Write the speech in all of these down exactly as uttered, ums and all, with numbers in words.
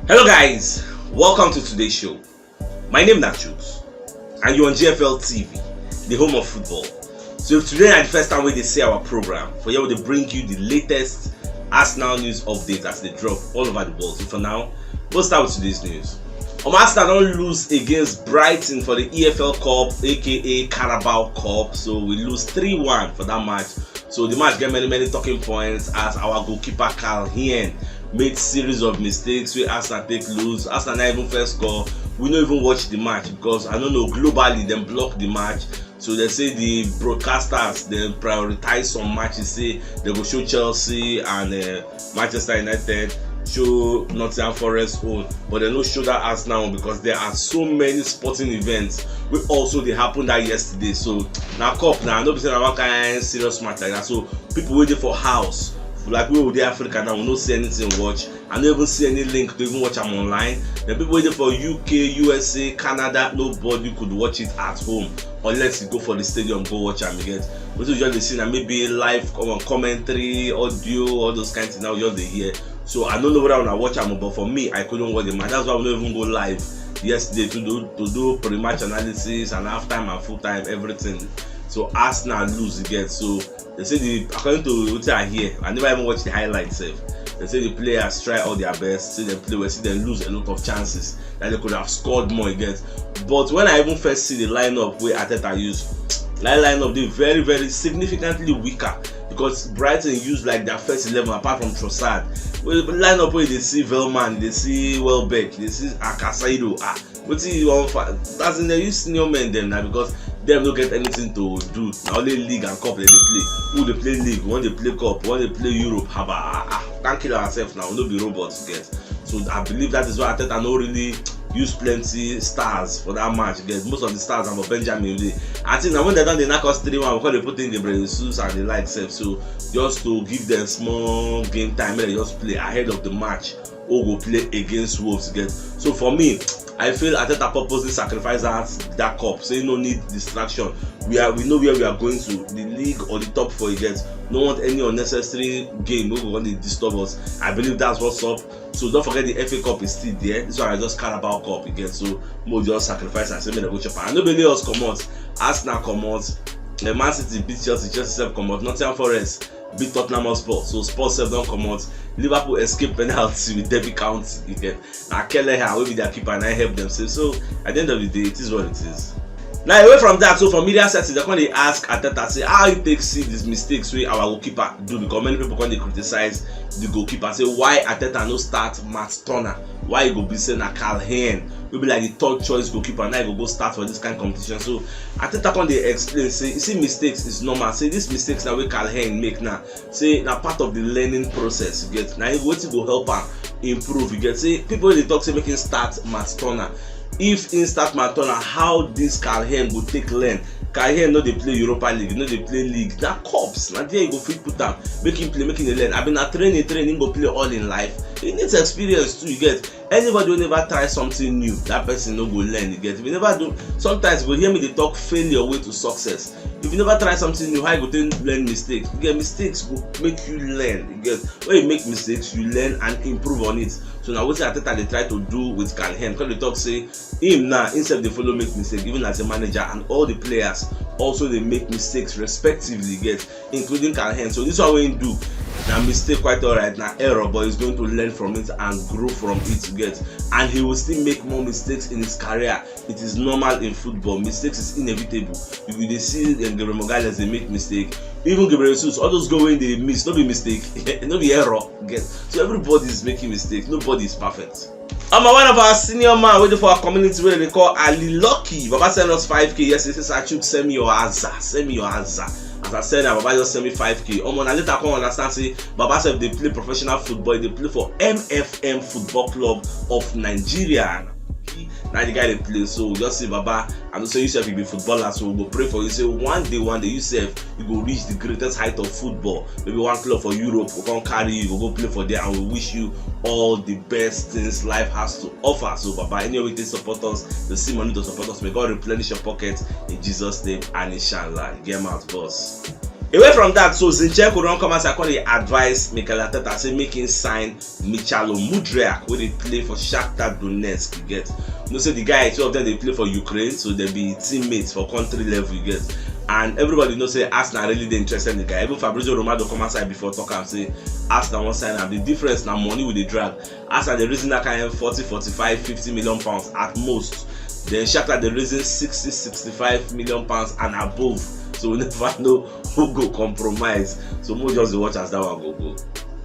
Hello guys, welcome to today's show. My name na Chuks and you're on G F L T V, the home of football. So if today na the first time wey dey see our program, for here we dey bring you the latest Arsenal news updates as they drop all over the world. So for now, we'll start with today's news. Um, Arsenal don lose against Brighton for the E F L Cup, aka Carabao Cup. So we lose three one for that match. So the match get many many talking points as our goalkeeper Carl Hien made series of mistakes wey Arsenal take lose. Arsenal no even first score. We no even watch the match because I don't know, globally dem block the match. So they say the broadcasters dem prioritize some matches, say they go show Chelsea and uh, Manchester United, show Nottingham Forest own, but they no show that Arsenal one because there are so many sporting events wey also dey happen that yesterday. So na cup na, no be say na one kind serious match like that. So people wey dey for house, like we wey dey Africa now, we no see anything watch. I no even see any link to even watch am online. The people wey dey for U K, U S A, Canada, nobody could watch it at home unless you go for the stadium go watch am. You get wetin you just dey see na maybe live um, commentary, audio, all those kind things now you just dey hear. So I no know whether una watch am, but for me, I couldn't watch the match. That's why we no even go live yesterday to do to do pre-match analysis and half time and full time, everything. So Arsenal lose again. So they say the according to wetin I hear, I never even watch the highlights sef. They say the players try all their best, say dem play well, say dem lose a lot of chances that they could have scored more against. But when I even first see the lineup wey Arteta use, that lineup dey very very significantly weaker because Brighton use like their first eleven apart from Trossard. Wey lineup wey you dey see Veltman, you dey see Welbeck, you dey see Akasaido. Ah, wetin you wan fa as in dem use senior men dem na because dem no get anything to do, na only league and cup dem dey play. Who dey play league, we wan dey play cup, we wan dey play Europe, haba, ah, ah, we can't kill ourselves now, we no be robots get. So I believe that is why Arteta no really use plenty stars for that match get. Most of the stars na for Benjamin dey. I think na when dem don dey knack us three one, we come dey put in Gabriel Jesus and the like sef. So just to give them small game time, make dem just play ahead of the match wey go play against Wolves get. So for me, I feel Arteta purposely sacrifice that that cup, say no need distraction. We are we know where we are going to, the league or the top four, you get. No want any unnecessary game wey go come dey disturb us. I believe that's what's up. So don't forget the F A Cup is still there. This one I just Carabao Cup again. So mo just sacrifice and say make dem go chop am. I no believe us comot. Arsenal comot. Eh, Man City beat Chelsea, Chelsea sef comot. Nottingham Forest beat Tottenham Hotspur. So Spurs sef don comot. Liverpool escape penalty with Derby County again. Na Kelleher wey be their keeper na help them save. So at the end of the day, it is what it is. Now away from that, so for media settings, they come dey ask Arteta say how he take see these mistakes wey our goalkeeper do because many people come dey criticize the goalkeeper say why Arteta no start Matt Turner, why e go be say na Carl Hien wey be like the third choice goalkeeper now e go go start for this kind competition. So Arteta come dey explain say you see mistakes is normal, say these mistakes na wey Carl Hien make now, say na part of the learning process, you get, na him wetin go help am improve, you get, say people wey dey talk say make him start Matt Turner, if him start Matt Turner, how this Carl Hien go take learn? Carl Hien no dey play Europa League, no dey play league, na cups na there you go fit put am, make him play, make him dey learn. Abi na training training him go play all him life? He needs experience too, you get. Anybody wey never try something new, that person no go learn, you get. If you never do, sometimes you go hear me dey talk failure way to success. If you never try something new, how you go take learn mistake? You get, mistakes go make you learn, you get. When you make mistakes, you learn and improve on it. So na wetin Arteta dey try to do with Carl Hien. Come dey talk say him now, himself dey follow make mistake, even as a manager, and all the players also dey make mistakes respectively, you get, including Carl Hien. So this one wey him do na mistake, quite alright, na error, but he's going to learn from it and grow from it, you get. And he will still make more mistakes in his career. It is normal in football. Mistakes is inevitable. You go dey see um, Gabriel Magalhaes dey make mistake. Even Gabriel Jesus, all those goal wey dey miss, no be mistake, no be error. Get. So everybody is making mistake. Nobody is perfect. Omo, one of our senior man wey dey for our community wey dem dey call Ali Lucky, Baba send us five K yesterday. Say, "Sir Chuks, send me your aza, send me your aza." As I said, na Baba just send me five K. Omo, na later I come understand say Baba sef dey play professional football. He dey play for M F M Football Club of Nigeria. Na the guy dey play. So we just say, "Baba, I know say you sef you be footballer, so we go pray for you. Say one day, one day you sef you go reach the greatest height of football. Maybe one club for Europe go come carry you, you go go play for there, and we wish you all the best things life has to offer." So Baba, any way you take support us, the see money to support us, may God replenish your pocket in Jesus' name and inshallah. Get mouth, boss. Away from that, so Zinchenko don come outside come dey advise Mikel Arteta say make him sign Michalo Mudryk wey dey play for Shakhtar Donetsk. You get, you know say the guy, two of them dey play for Ukraine, so they be teammates for country level. You get, and everybody know say Arsenal really dey interested in the guy. Even Fabrizio Romano come outside before talk am say Arsenal wan sign am. The difference na money we dey drag. Arsenal dey reason that kind forty, forty-five, fifty million pounds at most. Then Shakhtar dey reason sixty, sixty-five million pounds and above. So we never know who go compromise. So mo just dey watch as that one go go.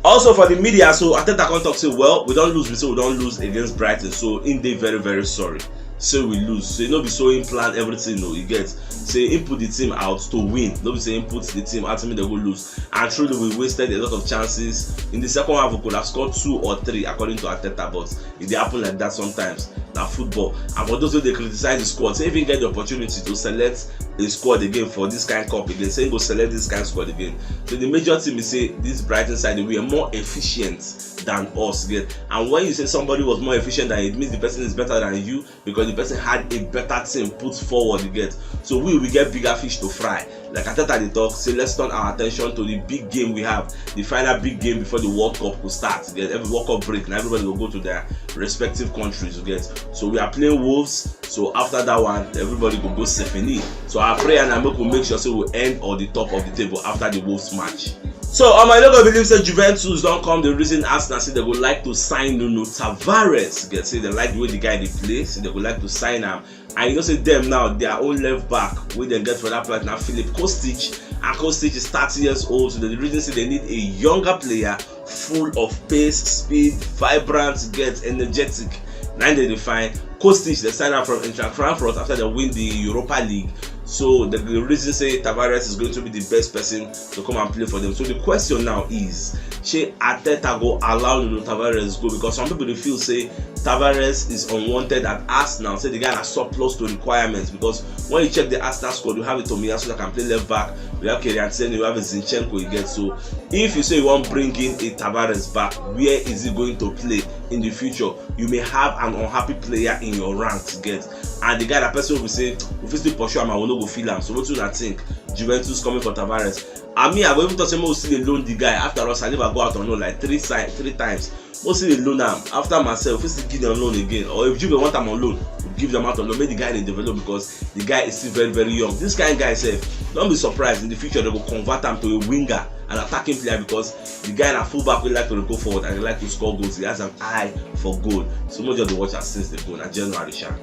Also for the media, so Arteta come talk say, well, we don lose, we say we don lose against Brighton. So him dey very, very sorry. Say we lose. Say no be so him plan everything, no, you get. Say he put the team out to win. No be say he put the team out to make dem go lose. And truly, we wasted a lot of chances. In the second half, we could have scored two or three, according to Arteta, but e dey happen like that sometimes. Na football. And for those wey dey criticize the squad, say if he get the opportunity to select a squad again for this kind cup again, say he go select this kind squad again. So the major thing is say this Brighton side, we are more efficient than us. Get, and when you say somebody was more efficient than you, it means the person is better than you because the person had a better team put forward. You get, so we we get bigger fish to fry. Like Arteta dey talk, say let's turn our attention to the big game we have, the final big game before the World Cup go start. You get, every World Cup break, now everybody will go to their respective countries. You get, so we are playing Wolves. So after that one, everybody go go Sefini. So our prayer now make we make sure say we end on the top of the table after the Wolves match. So um, I no go believe say Juventus don come the reason Arsenal say they go like to sign Nuno Tavares. Get, say they like the way the guy dey play, say they go like to sign him. And you know say them now, their own left back wey dem get for that place na Filip Kostic. And Kostic is thirty years old, so the reason say they need a younger player full of pace, speed, vibrant, get energetic. Now they define Kostic, they sign am from Eintracht Frankfurt after they win the Europa League. So the reason say Tavares is going to be the best person to come and play for them. So the question now is, shey Arteta go allow Nuno Tavares go? Because some people dey feel say Tavares is unwanted at Arsenal. Say the guy na surplus to requirements. Because when you check the Arsenal squad, you have a Tomiyasu that can play left back. We have Kieran Tierney, we have a Zinchenko. You get, so if you say you wan bring in a Tavares back, where is he going to play in the future? You may have an unhappy player in your ranks. Get, and the guy, that person will say we fit still pursue am and we no go feel am. So wetin una think? Juventus coming for Tavares? I mean, I go even talk say make we still dey loan the guy. After all, Saliba go out on loan like three si- three times. Make we still dey loan am. After Marcel, we fit still give them loan again. Or if Juve want am on loan, we give them out on loan. Make the guy dey develop because the guy is still very, very young. This kind guy sef, don't be surprised in the future they go convert am to a winger, an attacking player, because the guy na fullback wey like to dey go forward and he like to score goals. He has an eye for goal. So make we just dey watch am since the goal na January sha.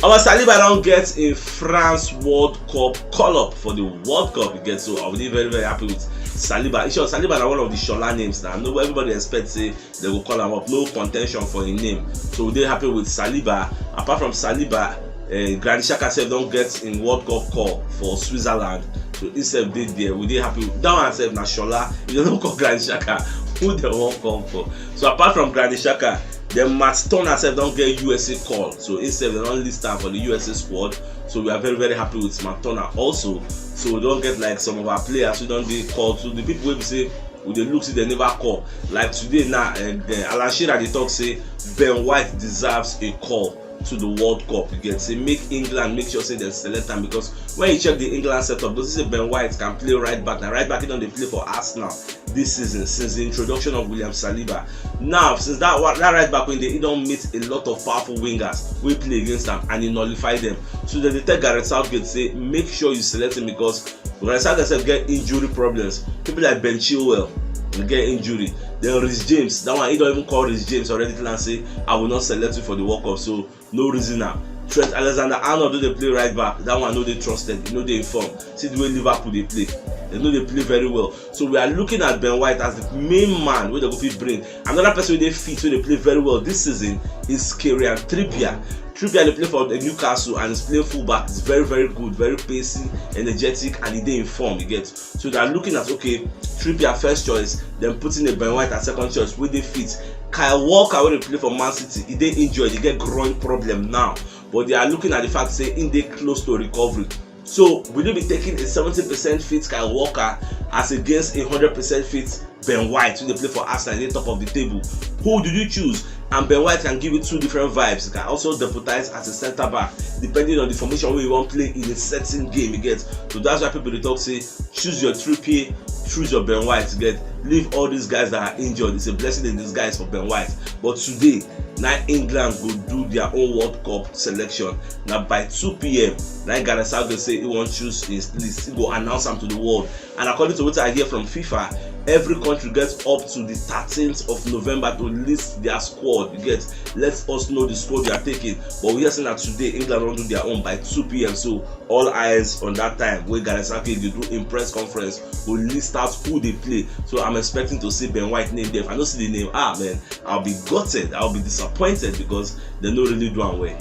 Our Saliba don get a France World Cup call up for the World Cup. You get, so I will be very, very happy with Saliba. You sure Saliba na one of the Shola names now. No, everybody expect say they go call am up. No contention for him name. So we dey happy with Saliba. Apart from Saliba, uh, Granit Xhaka sef don get him World Cup call for Switzerland. So him sef dey there. We dey happy with that one sef. Na Shola, you don't call Granit Xhaka. Who they wan come for? So apart from Granit Xhaka, then Matt Turner sef don get U S A call. So him sef, they don list am for the U S A squad. So we are very, very happy with Matt Turner also. So we don get like some of our players who don dey called. So the people wey be say we dey look see they never call. Like today now, and uh, Alan Shearer dey talk say Ben White deserves a call to the World Cup. You get, say make England make sure say they select am, because when you check the England setup, you see say Ben White can play right back. Now right back he don dey play for Arsenal this season since the introduction of William Saliba. Now since that one, that right back when they he don meet a lot of powerful wingers wey play against am and he nullify them. So they dey tell Gareth Southgate say make sure you select him, because Gareth Southgate sef get injury problems. People like Ben Chilwell dey get injury. Then Reece James, that one he don even call Reece James already tell am say I will not select you for the World Cup. So no reason am. Trent Alexander-Arnold wey dey play right back, that one no dey trusted, e no dey informed. See the way Liverpool dey play, they no dey play very well. So we are looking at Ben White as the main man wey they go fit bring. Another person wey dey fit, wey dey play very well this season is Kieran Trippier. Trippier dey play for the Newcastle and is playing fullback. It's very, very good, very pacey, energetic, and he dey informed. You get, so they are looking at, okay, Trippier first choice, then putting a Ben White as second choice wey dey fit. Kyle Walker wey dey play for Man City, he dey injured, he get groin problem now. But they are looking at the fact say he dey close to recovery. So will you be taking a seventy percent fit Kyle Walker as against a hundred percent fit Ben White wey dey play for Arsenal, dey top of the table? Who did you choose? And Ben White can give you two different vibes. He can also deputize as a center back, depending on the formation wey you wan play in a certain game, you get. So that's why people dey talk say, choose your three P A, choose your Ben White, you get. Leave all these guys that are injured. It's a blessing in disguise for Ben White. But today, na England go do their own World Cup selection. Na by two p.m., na Gareth Southgate say he wan choose his list. He go announce am to the world. And according to wetin I hear from FIFA, every country gets up to the thirteenth of November to list their squad. You get, let us know the squad they are taking. But we hear say na today England wan do their own by two p.m. So all eyes on that time wey Gareth Southgate dey do im press conference, go list out who dey play. So I'm expecting to see Ben White name there. If I no see the name, ah man, I'll be gutted, I'll be disappointed, because they no really do am well.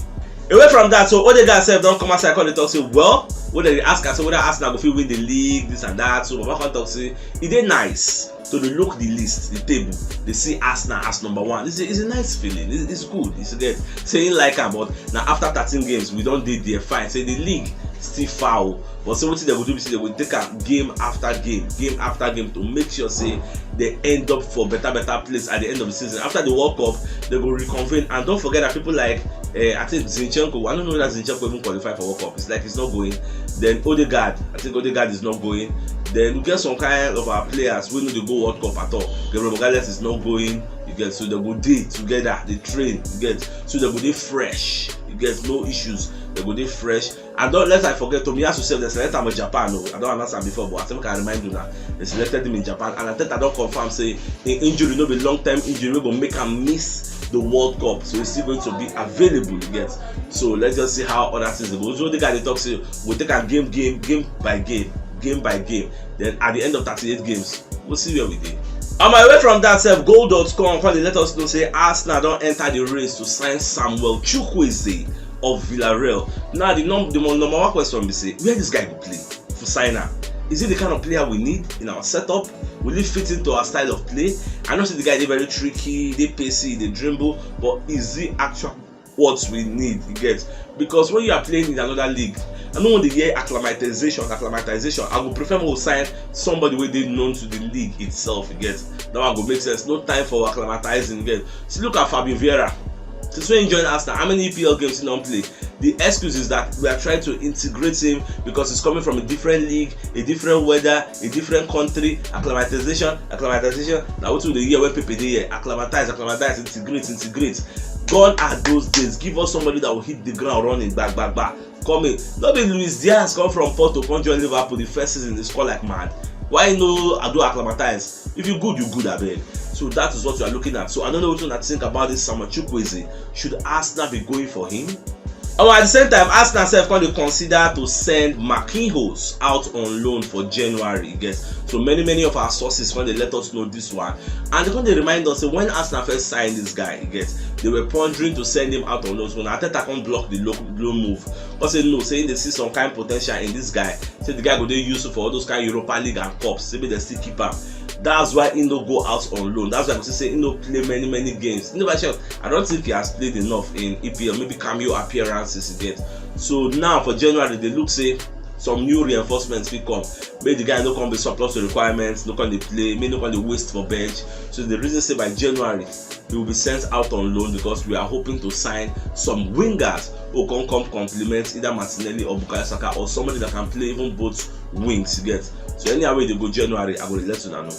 Away from that, so Odegaard sef don come outside come dey talk say, well, wey dem dey ask am say whether Arsenal go fit win the league, this and that. So Baba come talk say e dey nice to dey look the list, the table, dey see Arsenal as number one. It's a, it's a nice feeling. It's, it's good. It's good. Say he like am, but na after thirteen games we don dey there, fine. Say the league still far o. But say wetin dem go do be say dem go take am game after game, game after game to make sure say they end up for better, better place at the end of the season. After the World Cup, they go reconvene. And don't forget that people like, eh, I think Zinchenko, I don't know that Zinchenko even qualify for World Cup. It's like he's not going. Then Odegaard, I think Odegaard is not going. Then we get some kind of our players wey no dey go World Cup at all. Gabriel Magalhaes is not going. You get, so they go dey together, they train. You get, so they go dey fresh. You get, no issues. They go dey fresh. And don't let I forget, Tomiyasu sef, they select am for Japan o. I don announce am before, but I still can remind una. They selected him in Japan, and Arteta don confirm say im injury no be long-term injury wey go make am miss the World Cup. So he's still going to be available, you get. So let's just see how other things go. So the guy dey talk say we take am game, game, game by game, game by game. Then at the end of thirty-eight games, we'll see where we dey. On my way from that sef, goal dot com come dey let us know say Arsenal don enter the race to sign Samuel Chukwueze of Villarreal. Now the num- the mo- number one question be say, where this guy go play for sign am? Is he the kind of player we need in our setup? Will he fit into our style of play? I know say the guy dey very tricky, dey pacey, dey dribble, but is he actually what we need, you get? Because when you are playing in another league, I no want to hear acclimatization, acclimatization. I go prefer more sign somebody wey dey known to the league itself, you get? That one go make sense. No time for acclimatizing, you get? See, look at Fabio Vieira. Since when he join Arsenal, how many E P L games he don play? The excuse is that we are trying to integrate him because he's coming from a different league, a different weather, a different country. Acclimatization, acclimatization. Na wetin we dey hear when people dey here. Acclimatize, acclimatize, integrate, integrate. Gone are those days. Give us somebody that will hit the ground running, back, back, back. Come in. No be Luis Diaz come from Porto, come join Liverpool the first season, dey score like mad. Why no do acclimatize? If you good, you good, abeg. So that is what you are looking at. So I don't know what you think about this Samuel Chukwueze. Should Arsenal be going for him? Oh, at the same time, Arsenal sef come dey consider to send Marquinhos out on loan for January, you get. So many, many of our sources come dey let us know this one. And they come dey remind us say when Arsenal first signed this guy, you get, they were pondering to send him out on loan. So na Arteta come block the lo- loan move. Come say no, say he dey see some kind potential in this guy. Say the guy go dey useful for all those kind Europa League and cups. Say make dem still keep am. That's why he no go out on loan. That's why I go see say he no play many, many games. He never sure. I don't think he has played enough in E P L. Maybe cameo appearances, you get. So now for January, they look say some new reinforcements fit come. Make the guy no come be surplus to requirements, no come dey play, make no come dey waste for bench. So the reason say by January, he will be sent out on loan because we are hoping to sign some wingers who can come complement either Martinelli or Bukayo Saka, or somebody that can play even both wings, you get. So anyhow wey dey go January, I go dey let una know.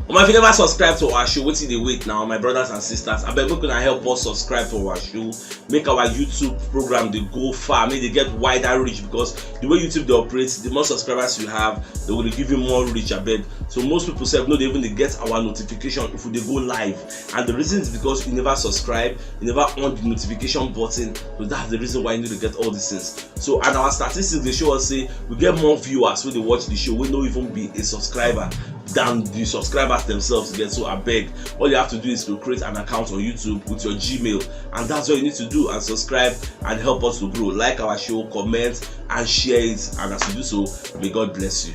Omo, if you never subscribe to our show, wetin dey wait now, my brothers and sisters? Abeg, make una help us subscribe to our show. Make our YouTube program dey go far, make dey get wider reach, because the way YouTube dey operate, the more subscribers you have, they will give you more reach, abeg. So most people sef no dey even dey get our notification if we dey go live. And the reason is because you never subscribe, you never on the notification button. So that's the reason why you no dey get all these things. So, and our statistics dey show us say we get more viewers wey dey watch the show wey no even be a subscriber than the subscribers themselves get. So abeg, all you have to do is to create an account on YouTube with your Gmail, and that's all you need to do, and subscribe and help us to grow. Like our show, comment, and share it. And as you do so, may God bless you.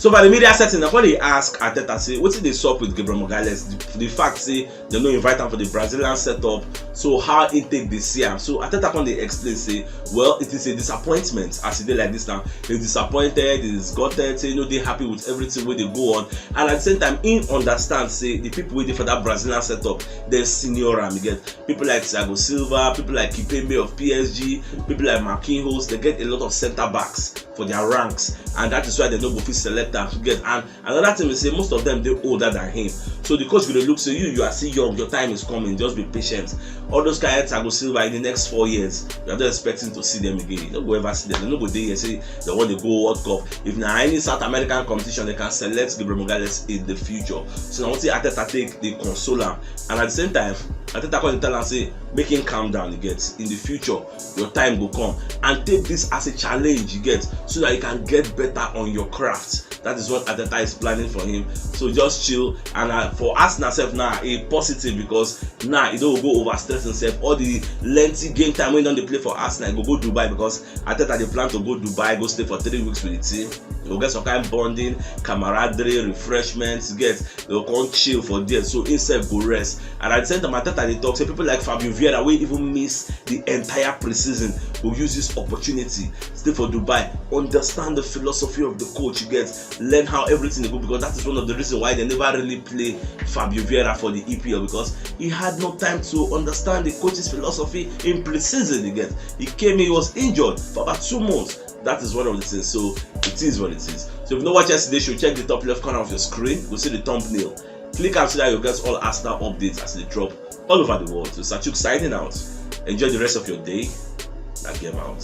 So by the media setting, I come dey ask Arteta say wetin dey sup with Gabriel Magalhaes. The, the fact say dem no invite am for the Brazilian setup, so how he take dey see am? So Arteta come dey explain say, well, it is a disappointment as e dey like this now. He's disappointed, he's gutted, say he no dey happy with everything wey dey go on, and at the same time he understand say the people wey dey for that Brazilian setup dem senior am. You get people like Thiago Silva, people like Kimpembe of P S G, people like Marquinhos, they get a lot of centre backs for their ranks, and that is why they no go fit select am. You get, and another thing is say most of them dey older than him, so the coach go dey look say you, you are still young, your time is coming, just be patient. All those kind Thiago Silva in the next four years, you are not expecting to see them again. You no go ever see them. They no go dey here say they want to go World Cup. If na any South American competition, they can select Gabriel Magalhaes in the future. So na wetin Arteta take dey console am, and at the same time Arteta come dey tell am say make him calm down. You get, in the future your time go come, and take this as a challenge, you get, so that you can get better on your craft. That is what Arteta is planning for him. So just chill. And uh, for Arsenal sef now, a positive, because now e don go overstress himself. All the lengthy game time wey e don dey play for Arsenal, e go go Dubai, because Arteta dey plan to go Dubai, go stay for three weeks with the team. E go get some kind bonding, camaraderie, refreshments, get, e go come chill for there. So himself go rest. And at the same time, Arteta dey talk say people like Fabio Vieira, wey even miss the entire preseason, go use this opportunity, stay for Dubai, understand the philosophy of the coach, you get, learn how everything dey go, because that is one of the reasons why they never really play Fabio Vieira for the E P L, because he had no time to understand the coach's philosophy in preseason. You get, he came in, he was injured for about two months. That is one of the things. So it is what it is. So if you no watch yesterday show, check the top left corner of your screen. You go see the thumbnail. Click am so that you get all Arsenal updates as they drop all over the world. So Sachuk signing out. Enjoy the rest of your day. That game out.